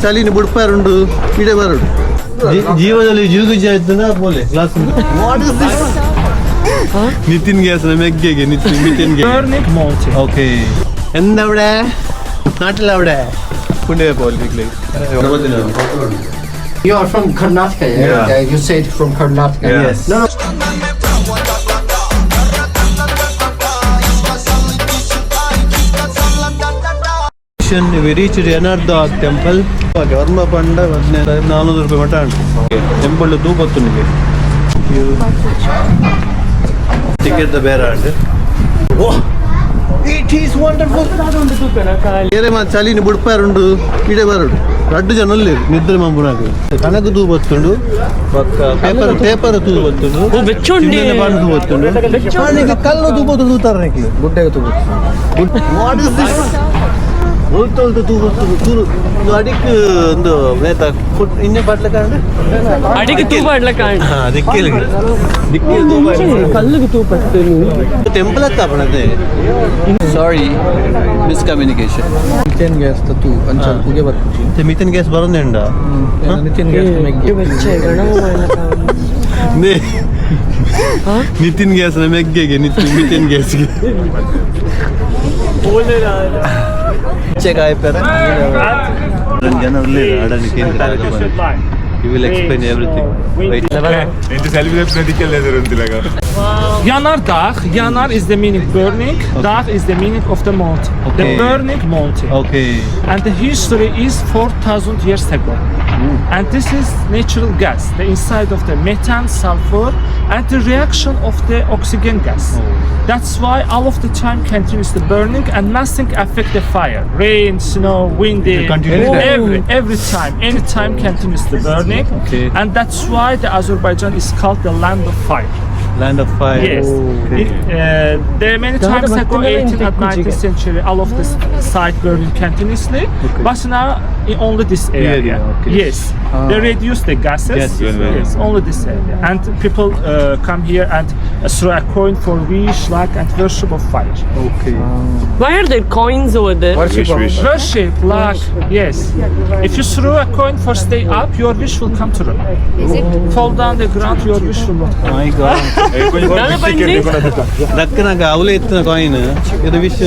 ಚಳಿನ ಬುಡ್ಪಾರುಂಡು ಇಡೆ ಬರೋಡು ಜೀವನದಲ್ಲಿ ಜೀವಗುಜಿ ಆಯ್ತದ ಬೋಲೆ glass. What is this? Nitin gas ಮೆಗ್ಗೆಗೆ Nitin ಮಿತಿನ್ ಗೆ Burning mountain. Okay. എന്തവിടെ നാട്ടിലവിടെ കൊണ്ടുപോയി പോലെ. You are from Karnataka, yeah? Yeah. Yeah, you said from Karnataka. Yeah. Yes. No, no. We reached Yanardag temple. Okay, Varma ಪಂಡ 15,400 ರೂಪಾಯಿ ಮಟ ಉಂಟು. Temple ತೂ ನಿಮಗೆ ticket ಬೇರೆ ಉಂಟು. It is wonderful. ಏರೆ ಮಾ ಚಳಿನ ಬುಡ್ಪಾರುಂಡು ಇಡೆ ಬರೋಡು ರಡ್ಡು ಜನ ಉಲ್ಲೇರು ನಿದ್ರೆ ಮಂಬುನಾಗ ಕನಕ ತೂ ಬತ್ತುಂಡು ಬೊಕ್ಕ ಪೇಪರ್ ಪೇಪರ್ ತೂ ಬತ್ತುಂಡು. ಓ, ಬೆಚ್ಚುಂಡಿ. ಚಿನ್ನದ ಬಾಣ್ ತೂ ಬತ್ತುಂಡು. ಆನಿಗೆ ಕಲ್ಲು ತೂ ಬತ್ತು ತೂತಾರ ನಿಕ್ಲು. ಗುಡ್ಡೆಗೆ ತೂಗು. What is this? ಒಲ್ತೊಲ್ತು ತೂ ಬತ್ತುಂಡು ತೂರು ಇದು ಅಡಿಕ್ ಒಂದು ನೇತ ಫುಡ್ ಇನ್ನೇ ಪಾಟ್ಲೆ ಕಾಂಡ್. ಅಡಿಗೆ ತೂ ಪಾಡ್ಲಕ್ಕ. ಹಾ, ದಿಕ್ಕಿಲ್ ದಿಕ್ಕಿಲ್ ತೂ. ಕಲ್ಲಿಗೆ ತೂ ಪಟ್ಟು. ಟೆಂಪಲ್ ಹತ್ತ ಅಪ್ಪಣದೆ. ಸಾರಿ, ಮಿಸ್ಕಮ್ಯುನಿಕೇಶನ್. ನಿತಿನ್ ಗ್ಯಾಸ್ ತೂ ಅಂಚ ಪುಗೆ ಬರ್ಪುಜಿ. ಮಿಥನ್ ಗ್ಯಾಸ್ ಬರೋದೇ ಉಂಡ. ನಿತಿನ್ ಗ್ಯಾಸ್ ಮೆಗ್ಗೆ. ನಿತಿನ್ ಗ್ಯಾಸ್ ಮೆಗ್ಗೆಗೆ ನಿತಿನ್ ಮಿಥನ್ ಗ್ಯಾಸ್ಗೆ ಕಾಯ್ಪಾರ ಜನ ಅಡನಿ ಕೇಂದ್ರ. You will explain everything. Wait. Yanar Dağ. Yanar is the meaning burning. Dağ is the meaning of the mountain. Okay. The burning mountain. Okay. And the history is 4,000 years ago. And this is natural gas, the inside of the methane, sulfur, and the reaction of the oxygen gas. That's why all of the time continues the burning and nothing affect the fire. Rain, snow, windy, It continues. every time, any time continues the burning. Okay. And that's why the Azerbaijan is called the land of fire. Land of fire. Yes. Okay. There many times ago, 18th and 19th century, all of this site burning continuously. Okay. But now in only this area. Area, okay. Yes. They reduce the gases. Gases, Yes, only this area. And people come here and throw a coin for wish, luck, and worship of fire. Okay. Why are there coins over there? Wish, wish. Worship, luck, yes. If you throw a coin for stay up, your wish will come true. Fall down the ground, your wish will not come. My God. ದಾದ ಪಂಡಿ? ದಕ್ಕನಾಗ ಅವಲೇ ಇತ್ತಿನ coin ಇದು wish.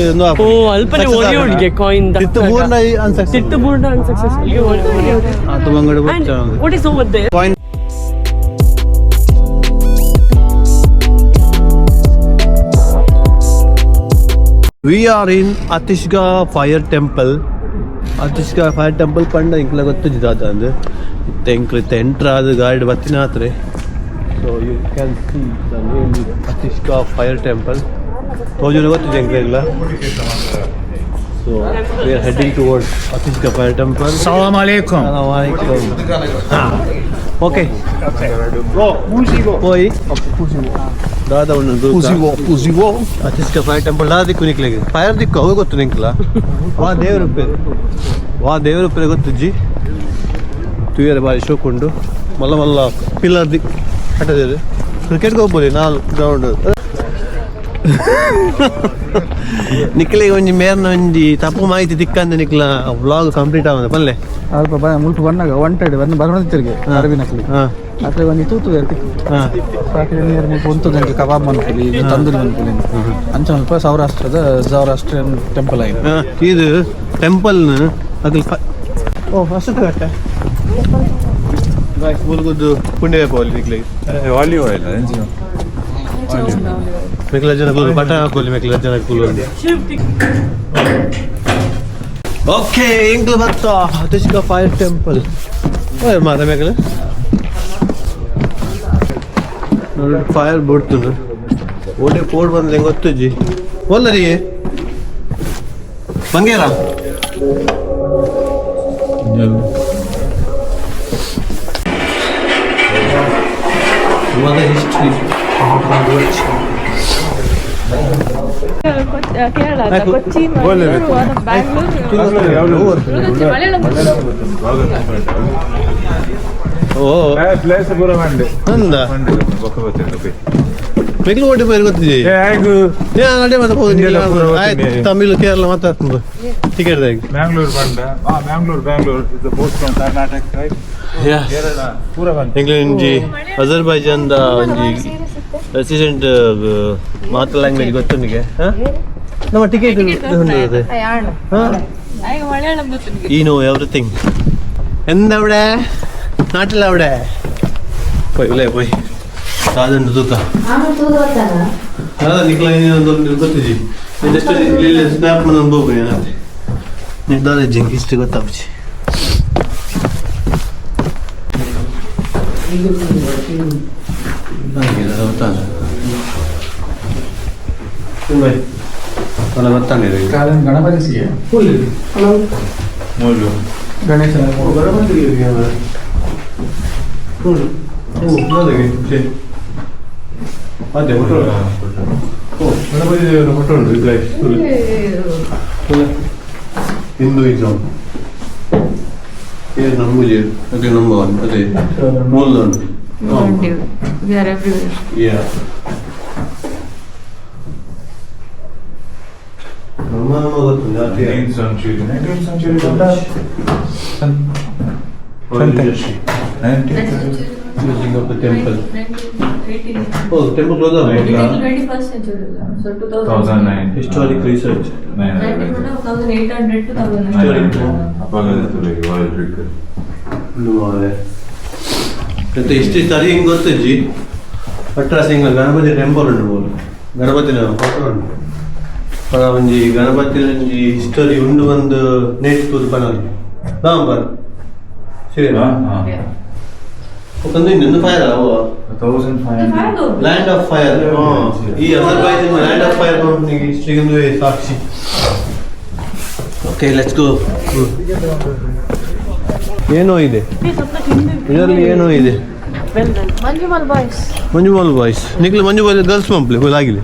ಓ, ಅಲ್ಪನೆ ಒರಿ ಹುಡ್ಗೆ coin. ತಿತ್ತು ಬೂರ್ನ ಅನ್ಸಕ್ಸಸ್. ತಿತ್ತು ಬೂರ್ಣ ಅನ್ಸಕ್ಸಸ್. ಅದು ಮಂಗಡ. And what is over there? Coin. We are in Ateshgah Fire Temple. Ateshgah Fire Temple ಪಂಡ ಇಂಕ್ಲ ಗೊತ್ತುಜಿ ದಾದ ಅಂದ್. ಇತ್ತೆ ಎಂಕ್ಲು ಇತ್ತೆ ಎಂಟ್ರ್ ಆದ್ ಗಾಡಿ ಬತ್ತಿನಾತ್ರೆ. So you can see the name Ateshgah Fire Temple. ತೋಜುನ ಗೊತ್ತುಜಿ ಎಂಕ್ಲೆಗ್ಲ. So we are heading towards Ateshgah Fire Temple. Salam alaikum. Okay. ಪೋಯಿ ದಾದ ಉಂಡು. ಅತಿಷ್ಕ ಫೈರ್ ಟೆಂಪಲ್ ದಾದ ದಿಕ್ಕು ನಿಕ್ಲೆಗ್ ಫೈರ್ ದಿಕ್ಕು ಅವು ಗೊತ್ತು ನಿಂಕ್ಲ. ವಾ ದೇವ್ರ ಉಪ್ಪೇರು ವಾ ದೇವ್ರ ಉಪ್ಪೇರು ಗೊತ್ತುಜ್ಜಿ. ತೂಯರೆ ಬಾರಿ ಶೋಕ್ ಉಂಡು. ಮಲ್ಲ ಮಲ್ಲ ಪಿಲ್ಲರ್ ದಿಕ್ ಕಟ್ಟದಿದೆ. ಕ್ರಿಕೆಟ್ಗೆ ಹೋಗ್ಬೋದು ನಾಲ್ ಗ್ರೌಂಡ್. ನಿಕ್ಲೆಗ್ ಒಂಜಿ ಮೇರ್ನ ಒಂಜಿ ತಪ್ಪು ಮಾಹಿತಿ ತಿಕ್ಕಂದೆ ನಿಕ್ಲ ವ್ಲಾಗ್ ಕಂಪ್ಲೀಟ್ ಆವಂದೆ ಪಲ್ಲೆ. ಅಲ್ಪ ಬ ಮುಲ್ಪ ಬನ್ನಾಗ ಒಂಟೆಡ್ ಬಂದು ಬರಮತಿರಿಗೆ ಅರಬಿನಕ್ಲಿ. ಅಕ್ಲೆ ಒಂಜಿ ತೂತು ತಿಕ್ಕು. ಸಾಕಿದ ನೀರು ಮುಲ್ಪ ಉಂತುದಂಗೆ ಕಬಾಬ್ ಮನ್ಪುಲಿ, ತಂದೂರಿ ಮನ್ಪುಲಿ. ಅಂಚ ಮುಲ್ಪ ಸೌರಾಷ್ಟ್ರದ ಸೌರಾಷ್ಟ್ರಿಯನ್ ಟೆಂಪಲ್ ಆಗಿದೆ. ಇದು ಟೆಂಪಲ್ ಅಗಲ್. ಓ, ಫಸ್ಟ್ ಕಟ್ಟೆ ಗಾಯ್ಸ್ ಮುಲ್ಗುದ್ದು ಪುಂಡೆ ಪೋಲಿ ನಿಕ್ಲೆಗ್. Olive oil ಎಂಜಿನ. ಮೆಕ್ಲ ಜನ ಕೂಲು ಬಟ ಹಾಕೋಲಿ ಮೆಕ್ಲ ಜನ ಕೂಲು. ಓಕೆ, ಎಂಕ್ಲು ಬತ್ತ ಅತಿಷ್ಕ ಫೈರ್ ಟೆಂಪಲ್ ಓಯ್ ಮಾತ ಮೆಕ್ಲ ನೋಡಿ ಫೈರ್ ಬಿಡ್ತುಂಡು. ಓಡೆ ಕೋಡ್ ಬಂದ್ರೆ ಗೊತ್ತುಜ್ಜಿ. ಒಲ್ಲರಿ Bangera. What the history? Kerala, Kochi, Mangaluru, Bangalore, Malayalam. ಓ ಪ್ಲೇಸ್ ಪೂರ ಮಂಡೆ. ಅಂದ. ಮಂಡೆ ಬೊಕ್ಕ ಬತ್ತಿಂದ. ಮೆಗ್ಲು ಓಡಿ ಪೋಯಿರು ಗೊತ್ತಿದೆ. ಅಡೆ ಮತ್ತೆ ಹೋಗಿ ತಮಿಳು ಕೇರಳ ಮಾತಾಡ್ತದೆ ಟಿಕೆಟ್ ದಾಗ. Mangalore ಬಂಡ Mangalore Bangalore is the both from Karnataka, right? Kerala ಪೂರ ಬಂದ. ಎಂಗ್ಲೆಂಜಿ ಅಜರ್ಬೈಜಾನ್ the ಒಂಜಿ ರೆಸಿಡೆಂಟ್ ಮಾತ್ರ ಲ್ಯಾಂಗ್ವೇಜ್ ಗೊತ್ತುಂಡಿಗೆ. ನಮ್ಮ ಟಿಕೆಟ್ ಈ ನೋ ಎವ್ರಿಥಿಂಗ್. ಎಂದവിടെ നാട്ടിലവിടെ പോയി അല്ലേ പോയി സാധനം തൂക്ക ಅದ ನಿಕ್ಲ ಗೊತ್ತಿಜಿ ಜಸ್ಟ್ ಇಲ್ಲಿ ಸ್ನ್ಯಾಪ್ ಬಂದು ಹೋಗ್ರಿ ಏನಂತೆ ನಿರ್ಧಾರ ಜಿಂಕ್ ಇಷ್ಟು ಗೊತ್ತಾಪುಜಿ. ಗಣಪತಿ ಗಣೇಶ ಗಣಪತಿ ಅದೇ ಫೋಟೋ. ಓ ಗಣಪತಿ ದೇವರ ಫೋಟೋ ಉಂಟು ಹಿಂದೂಯಿಸಮ್ ಏ ನಂಬುಜಿ ಅದೇ ನಂಬರ್ ಒನ್ ಅದೇ ಮೂಲ ಉಂಟು. We are everywhere. Yeah. ನಮ್ಮ ನಮ್ಮ ಗೊತ್ತುಂಟು ಅದೇ. 19th century, 19th century ಬಂದ. 19th Using of the temple. Oh, temple close ಆಗಿದೆ. 21st century ಅಲ್ಲ? So 2009. Historic research. 1800 to 1900. ಮತ್ತೆ ಇಷ್ಟು ಸರಿ ಹಿಂಗೆ ಗೊತ್ತಿಜ್ಜಿ ಪಟ್ರಾಸಿಂಗ್ ಗಣಪತಿ ಟೆಂಪಲ್ ಉಂಟು ಬೋಲು ಗಣಪತಿನ ಫೋಟೋ ಉಂಟು ಪರ ಒಂಜಿ ಗಣಪತಿ ಒಂಜಿ ಹಿಸ್ಟೋರಿ ಉಂಡು ಒಂದು ನೇಟ್ ತೂದು ಪನೊಲಿ ದಾಂಬರ್ ಸರಿ ಒಂದು ಇನ್ನೊಂದು ಫೈರ್ ಅವ 1500. Land of fire. ಈ Azerbaijan land of fire ಹಿಸ್ಟ್ರಿಗೆ Sakshi. Okay let's go. ಏನೋ ಇದೆ ಇದರಲ್ಲಿ, ಏನೋ ಇದೆ. Manjummel boys. ಮಂಜುಮಾಲ್ boys ನಿಕ್ಲು ಮಂಜುಮಾಲ್ girls ಮಂಪ್ಲಿ ಲಾಗಿಲಿ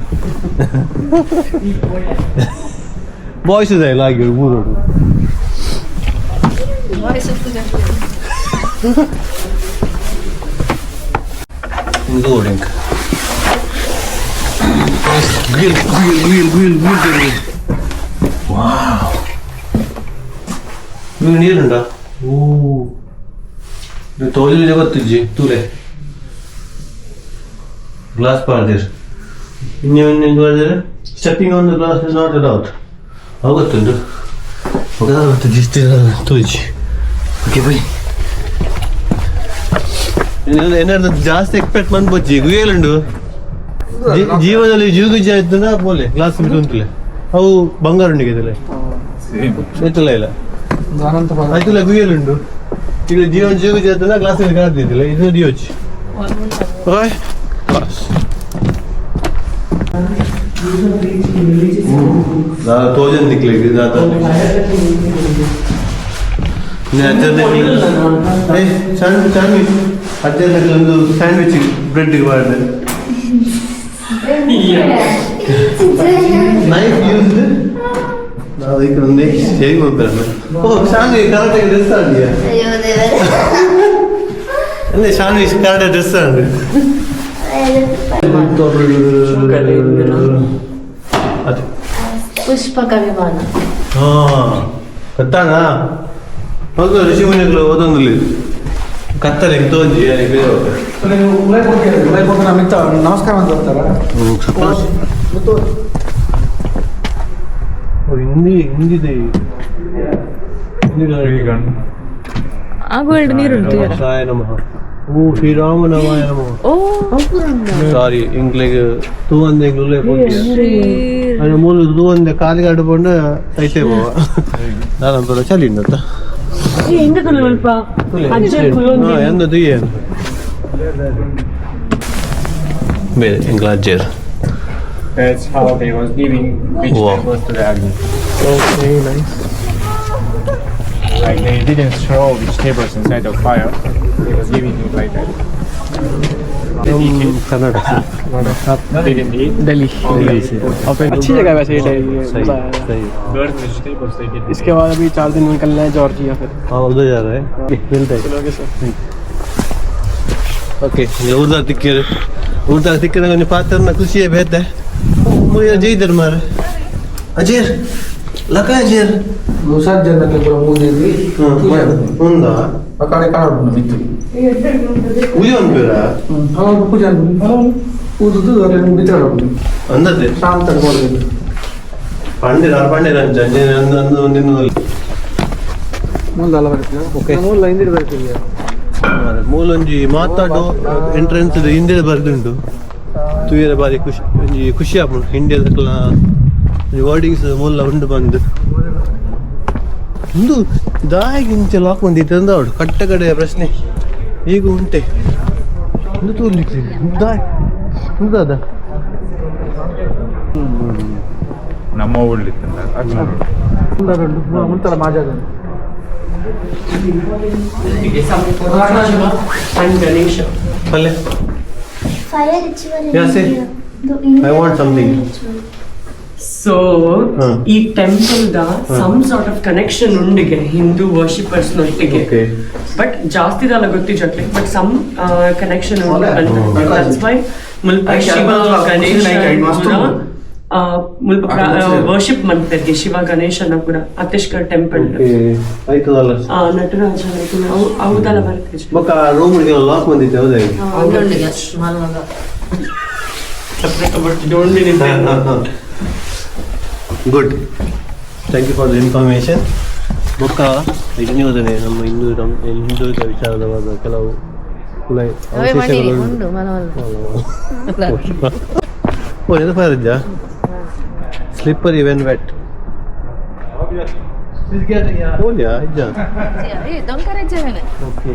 boys ಇದೆ ಲಾಗಿ ಮೂರು. Boys. Loading. Grill, grill, grill, grill, grill, grill. Wow. ನೀವು ನೀರುಂಡ ಓ ತೋಲಿಲೆ ಗೊತ್ತಿಜ್ಜಿ ತೂಲೆ ಗ್ಲಾಸ್ ಪಾಡ್ದಿರ್ ಇನ್ನು ಇನ್ನು ಪಾಡ್ದಿರ್. Stepping on the glass is not allowed. ಅವು ಗೊತ್ತುಂಟು ಗೊತ್ತಿಜ್ಜಿ ಇಷ್ಟು ತೋಜಿ. Okay bye. ಏನಾದ್ರು ಜಾಸ್ತಿ ಎಕ್ಸ್ಪೆಕ್ಟ್ ಬಂದ್ಬೊಚ್ಚಿ ಗುಯೇಲುಂಡು ಜೀವನದಲ್ಲಿ ಜೂಗುಜಿ ಆಯ್ತಂದ್ರೆ ಬೋಲೆ ಗ್ಲಾಸ್ ಉಂಟುಲೆ ಅವು ಬಂಗಾರ ಉಂಡಿಗೆ ಎತ್ತಲ ಇಲ್ಲ. ಅನಂತ ಆಯ್ತಲ್ಲ ಗುಯೇಲುಂಡು ಈಗ ಜೀವನ ಜೂಗುಜಿ ಆಯ್ತಂದ್ರೆ ಗ್ಲಾಸ್ ಕಾಣ್ತಿದ್ದಿಲ್ಲ ಇದು ದಿಯೋಚಿ ಓಯ್ ಗ್ಲಾಸ್ ತೋಜನ್ ನಿಕ್ಲೆಗ್ ದಾದ ಸ್ಯಾಂಡ್ವಿಚ್ ಅಜ್ಜನ ಒಂದು ಸ್ಯಾಂಡ್ವಿಚ್ ಬ್ರೆಡ್ ಮಾಡಿದೆ. ನೈಫ್ ಯೂಸ್ಡ್ ನಾವು ಈಗ ಒಂದು ಹೇಗೆ ಹೋಗ್ತಾರೆ. ಓ sandwich correct dress ಆಡಿಯಾ ಅಲ್ಲ sandwich correct dress ಆಡಿ ಅದೇ ಪುಷ್ಪಕ ವಿಮಾನ. ಹಾ ಕತ್ತಾನ ಹೌದು ಋಷಿ ಮುನಿಗಳು ಓದೊಂದು ಕತ್ತಲೆ ತೋಂಜಿ. ಅಮಿತ್ ನಮಸ್ಕಾರ ಅಂತ ಬರ್ತಾರ. ಹಿಂದಿ ಹಿಂದಿದೆ. ಆಗೋಲ್ಡ್ ನೀರುಂಟು. ಸಾಯ ನಮಃ ಓ ಶ್ರೀರಾಮ ನಮಾಯ ನಮಃ. ಓ ಸಾರಿ ಇಂಗ್ಲಿಗ್ ತೂವಂದೆ ಇಂಗ್ಲೇ ಹೋಗಿ ಮೂಲ ತೂವಂದೆ ಕಾಲಿಗೆ ಪಂಡ ಸೈತೆ ಪೋವ ನಾನು ಚಲಿ ಉಂಡತ್ತ. ಎಂತ ತುಲೆ ಅಜ್ಜ ಕುಲೊಂದು. ಎಂದ ತುಯ್ಯ ಬೇರೆ ಎಂಗ್ಲ ಅಜ್ಜೇರು. That's how they was giving vegetables to the Agni. Okay, nice. Like they didn't throw vegetables inside the fire. They was giving it like that. Kannada They didn't eat. Delhi अच्छी जगह है वैसे ये दिल्ली, मजा आया। सही। Burnt vegetables they didn't. इसके बाद अभी 4 दिन में निकलना है जॉर्जिया फिर। हाँ उधर जा रहे हैं, मिलते हैं। चलो okay sir. Okay ಊರ್ದ ತಿಕ್ಕೇರು ಊಟ ತಿಕ್ಕನ ಒಂಜಿ ಪಾತ್ರನ ಖುಷಿಯೇ ಬೇತೆ ಮುಯ್ಯ ಜೈದರ್ ಮಾರ ಅಜೇರ್ ಲಕ ಅಜೇರ್ ಸಜ್ಜನಕ್ಕೆ ಪೂರ ಮೂಜಿ ಉಂದ ಕಡೆ ಕಾಣುಂಡು ಮಿತ್ತು ಉಯ್ಯ ಅನ್ಪೇರ ಅವಾಗ ಪೂಜೆ ಊದುದು ಅದ್ರಲ್ಲಿ ಬಿತ್ತರ ಅಂದತೆ ಶಾಂತ ಬೋರ್ಡ್ ಪಂಡಿರ ಆರ್ ಪಂಡಿರ ಅಂಚ ಅಂಚೆ ಅಂದ ಅಂದ ಒಂದಿನ ಮೂಲ ಬರ್ತೀವಿ Okay. ಮೂಲ ಹಿಂದಿಡ್ ಬರ್ತೀವಿ ಮೂಲೊಂಜಿ ಮಾತಾಡೋ ಎಂಟ್ರೆನ್ಸ್ ಹಿಂದೆ ಬರ್ದುಂಡು ತೂಯರ ಬಾರಿ ಖುಷಿ ಒಂಜಿ ಖುಷಿ ಆಪುಂಡು ಇಂಡಿಯಾದಕ್ಲ ಒಂಜಿ ವರ್ಡಿಂಗ್ಸ್ ಮೂಲ ಉಂಡು ಬಂದು ಉಂದು ದಾಯಿಗೆ ಇಂಚ ಲಾಕ್ ಬಂದಿತ್ತು ಅವಡು ಕಟ್ಟ ಕಡೆಯ ಪ್ರಶ್ನೆ ಈಗ ಉಂಟೆ ಉಂದು ತೂರ್ಲಿಕ್ಕೆ ದಾಯ್ ಉಂದಾದ ನಮ್ಮ ಊರ್ಲಿತ್ತಲ್ಲ ಮುಂತರ ಮಾಜಾದ And Ganesha. ಪಲ್ಲೆ Fire ritual in Yeah, say. India. The Indian I want something. fire ritual. So ಹಾ. ಈ temple the some sort of connection ಉಂಡಿಗೆ Hindu worshippers ನೊಟ್ಟಿಗೆ okay but ಜಾಸ್ತಿ ದಾಲ ಗೊತ್ತಿಜಕ್ಲೆ but some connection ಉಂಡು ಅಂತ that's why ಮುಲ್ಪ ಶಿವ ಗಣೇಶ ಪೂರ, ಮುಲ್ಪ ವರ್ಷಿಪ್ ಮಂತೆರ್ಗೆ ಶಿವ ಗಣೇಶನ ಪೂರ ಅತಿಷ್ಕರ್ ಟೆಂಪಲ್ ಓಕೆ ಆಯ್ತದಲ್ಲ ನಟರಾಜ ಅವು ಅವುದೆಲ್ಲ ಬರ್ತೇಜ್ ಬೊಕ್ಕ ರೂಮ್ ಲಾಕ್ ಬಂದಿತ್ತು ಹೌದಾ don't good thank you for the information ಬೊಕ್ಕ ಇದನ್ನೇ ನಮ್ಮ ಹಿಂದೂ ಹಿಂದುಳಿದ ವಿಚಾರದವಾದ ಕೆಲವು ಕುಲ ಅವಶೇಷಗಳು ಉಂಟು. ಓ ನೆನಪಾರಿದ್ಯಾ slippery when vet ಓಲ್ಯಾ ಇಜ್ಜಾ okay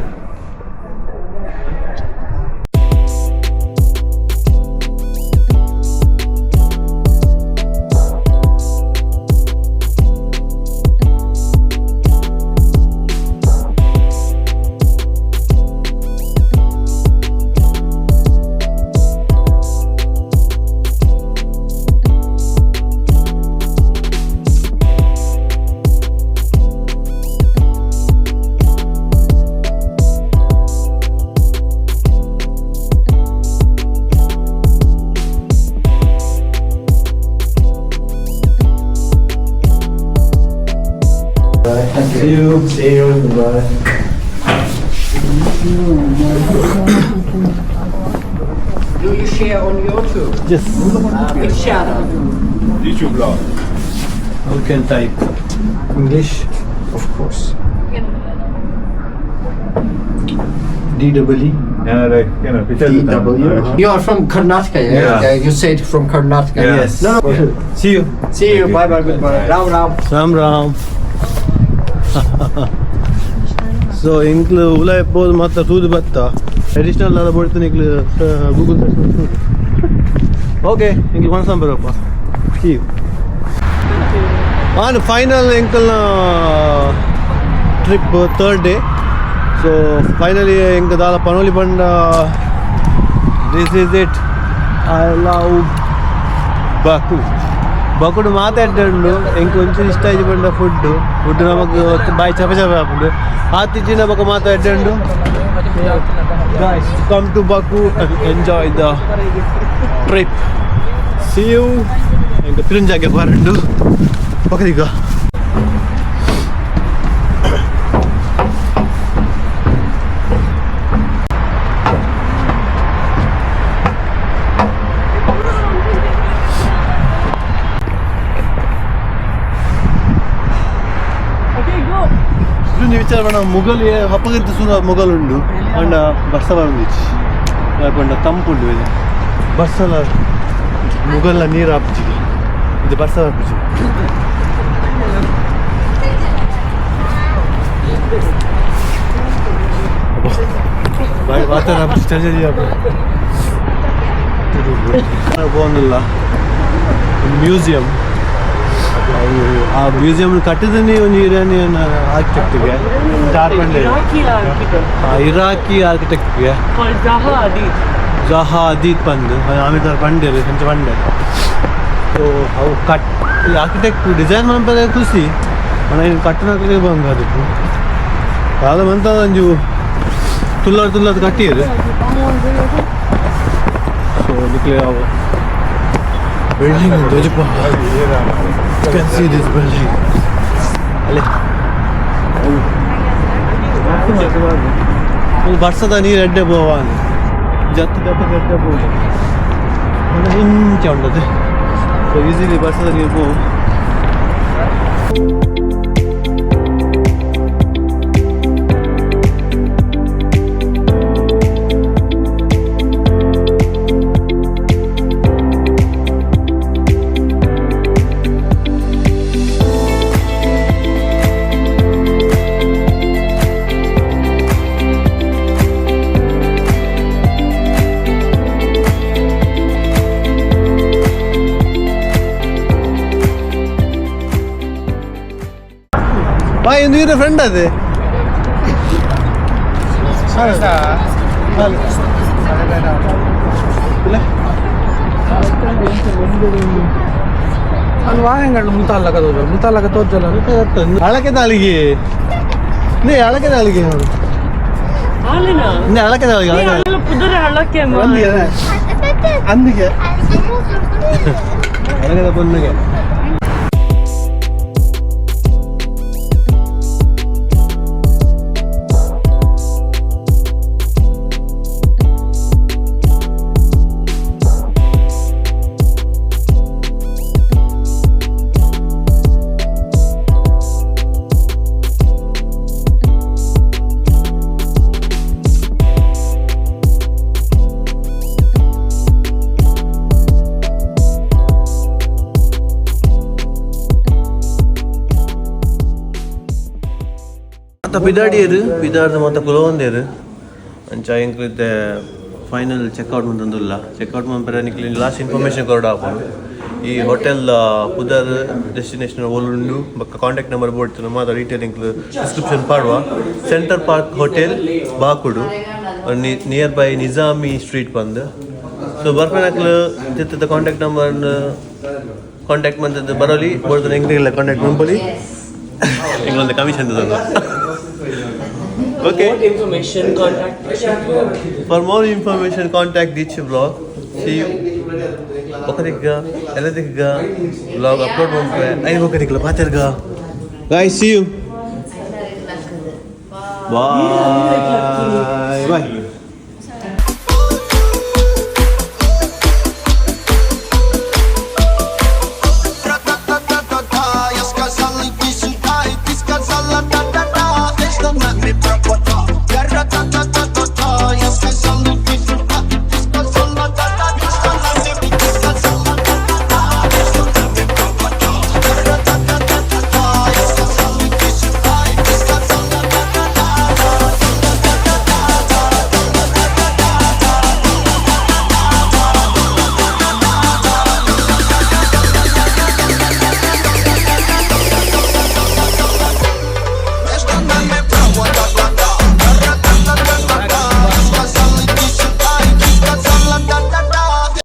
See you. See you. Bye. Do you share on YouTube? Yes. Which channel? YouTube blog. You can type English. Of course. D double E. Yeah, like, you know, picture DW. You are from Karnataka, yeah? Yeah. Yeah, you said from Karnataka. Yeah. Yes. No, no. See you. See you. Bye bye. Goodbye. Ram Ram. Ram Ram. So ಇಂಕ್ಲು ಉಲಾಯ್ ಪೋದು ಮಾತ್ರ ತೂದು ಬತ್ತ additional ದಾದ ಬೋಡ್ತು ನಿಕ್ಲು Google search ತೂದು okay ಇಂಕ್ಲು ಕೊಣಸಂ ಬರಪ್ಪ C you on final ಎಂಕಲ್ನ trip third day so finally ಎಂಕ್ ದಾದ ಪನೋಲಿ ಬಂಡ this is it I love Baku ಬಕುಡು ಮಾತಾಡ್ಕೊಂಡು ಎಂಕ್ ಒಂಚೂರು ಇಷ್ಟ ಆಯ್ತು ಬಂಡ ಫುಡ್ ಫುಡ್ ನಮಕ್ ಬಾಯಿ ಚಪ ಚಪ ಆಪುಂಡು ಆತಿಜ್ಜಿನ ಬೊಕ ಮಾತಾಡ್ಕೊಂಡು guys come to Baku and enjoy the trip. See you. ಎಂಕ್ ಪಿರಂಜಾಗೆ ಬರಂಡು ಪಕ್ಕದೀಗ ಇದೊಂದು ವಿಚಾರ ಪಂಡ ಮುಗಲ್ ಹಪ್ಪಗಂತ ಸುರ ಮೊಗಲ್ ಉಂಡು ಅಂಡ ಬರ್ಸ ಬರಂದಿಚ್ಚಿ ಪಂಡ ತಂಪುಂಡು ಇದು ಬರ್ಸಲ ಮುಗಲ್ಲ ನೀರು ಆಪುಜಿಗೆ ಇದು ಬರ್ಸ ಆಪುಜಿ ಬಾಯ್ ವಾತಾವರಣ ಆಪುಜಿ ಚಳಿ ಚಳಿ ಆಪುಜಿ ಪೋಂದಿಲ್ಲ ಮ್ಯೂಸಿಯಂ ಆ ಮ್ಯೂಸಿಯಂ ಕಟ್ಟಿದನೇ ಒಂಜಿ ಇರಾನಿಯನ್ ಆರ್ಕಿಟೆಕ್ಟ್ಗೆ ಸ್ಟಾರ್ ಪಂಡೆ Iraqi architect Iraqi ಆರ್ಕಿಟೆಕ್ಟ್ಗೆ called Zaha Hadid. Zaha Hadid ಪಂದ್ ಆಮೇಲೆ ಪಂಡೇರು ಅಂಚ ಪಂಡೆ ಸೊ ಅವು cut architect design ಮನ್ಪರೆ ಖುಷಿ ಮನ ಕಟ್ಟುನಕ್ಲೆ ಬಂಗ ಅದಕ್ಕೆ ದಾದ ಮಂತ ಒಂಜು ತುಲ್ಲಾರ್ ತುಲ್ಲಾರ್ ಕಟ್ಟಿಯರು ಸೊ ನಿಕ್ಲೆ building ತೋಜಿಪ. You can see this building. ಅಲ್ಲೇ ಒಂದು ಬರ್ಸದ ನೀರು ಎಡ್ಡೆ ಪೋವಾಂದ್ ಜತ್ತು ಜತ್ತು ಎಡ್ಡೆ ಪೋವು ಇಂಚ ಉಂಡದು. ಸೊ ಈಸಿಲಿ ಬರ್ಸದ ನೀರು ಪೋವು. ಬಾಯ್ ಒಂದು ಇವರ ಫ್ರೆಂಡ್ ಅದೇ. ಇಲ್ಲ. ಅಲ್ಲಿ ವಾಹನಗಳು ಮುಲ್ತಾಲ್ಲಕ ತೋಜಲ್ಲ, ಮುಲ್ತಾಲ್ಲಕ ತೋಜಲ್ಲ. ಅಳಕೆ ತಾಳಿಗೆ ನೀ ಅಳಕೆ ತಾಳಿಗೆ ಆಲೆನ ನೀ ಅಳಕೆ ತಾಳಿಗೆ ಅಳಕೆ. ಅಲ್ಲೆಲ್ಲ ಪುದುರೆ ಹಳ್ಳಕ್ಕೆ. ಅಂದಿಗೆ ಅಳಗೆದ ಪೊನ್ನುಗೆ. ಮತ್ತ ಪಿದಾಡಿಯರು ಪಿದಾಡ್ದು ಮತ್ತ ಕುಲವಂದೇರು. ಅಂಚ ಎಂಕ್ಲಿತ್ತೆ ಫೈನಲ್ ಚೆಕ್ಔಟ್ ಮಂತೊಂದುಲ್ಲ. ಚೆಕ್ಔಟ್ ಮನ್ಪೆರೆ ನಿಕ್ಲೆ ಲಾಸ್ಟ್ ಇನ್ಫಾರ್ಮೇಷನ್ ಕೊರಡು ಆಪುಂಡು. ಈ ಹೋಟೆಲ್ ಪುದರ್, ಡೆಸ್ಟಿನೇಷನ್ ಓಲುಂಡು, ಬೊಕ್ಕ ಕಾಂಟ್ಯಾಕ್ಟ್ ನಂಬರ್ ಬೋಡ್ತು ಮಾತ ಡೀಟೇಲ್ ಎಂಕ್ಲು ಡಿಸ್ಕ್ರಿಪ್ಷನ್ ಪಾಡುವ. Centre park hotel, Bakudu, near by Nizami street ಬಂದು. ಸೊ ಬರ್ಪನಕ್ಲು ತಿತ್ತದ ಕಾಂಟ್ಯಾಕ್ಟ್ ನಂಬರ್ ಕಾಂಟ್ಯಾಕ್ಟ್ ಮಂತದ್ದು ಬರೋಲಿ ಬೋಡ್ದು ಎಂಕ್ಲಿಗೆಲ್ಲ ಕಾಂಟ್ಯಾಕ್ಟ್ ಮಂಪೊಲಿ. ಎಂಗ್ಲೊಂದು ಕಮಿಷನ್ ತದ. Okay. Information contact. For more information, contact Dichi Vlog. See you. ಬೊಕದಿಗ್ಗ ಎಲ್ಲದಿಗ್ಗ vlog upload ಮನ್ಪೆ I ಬೊಕದಿಗ್ಲ ಪಾತೆರ್ಗ. Guys, see you. Bye bye.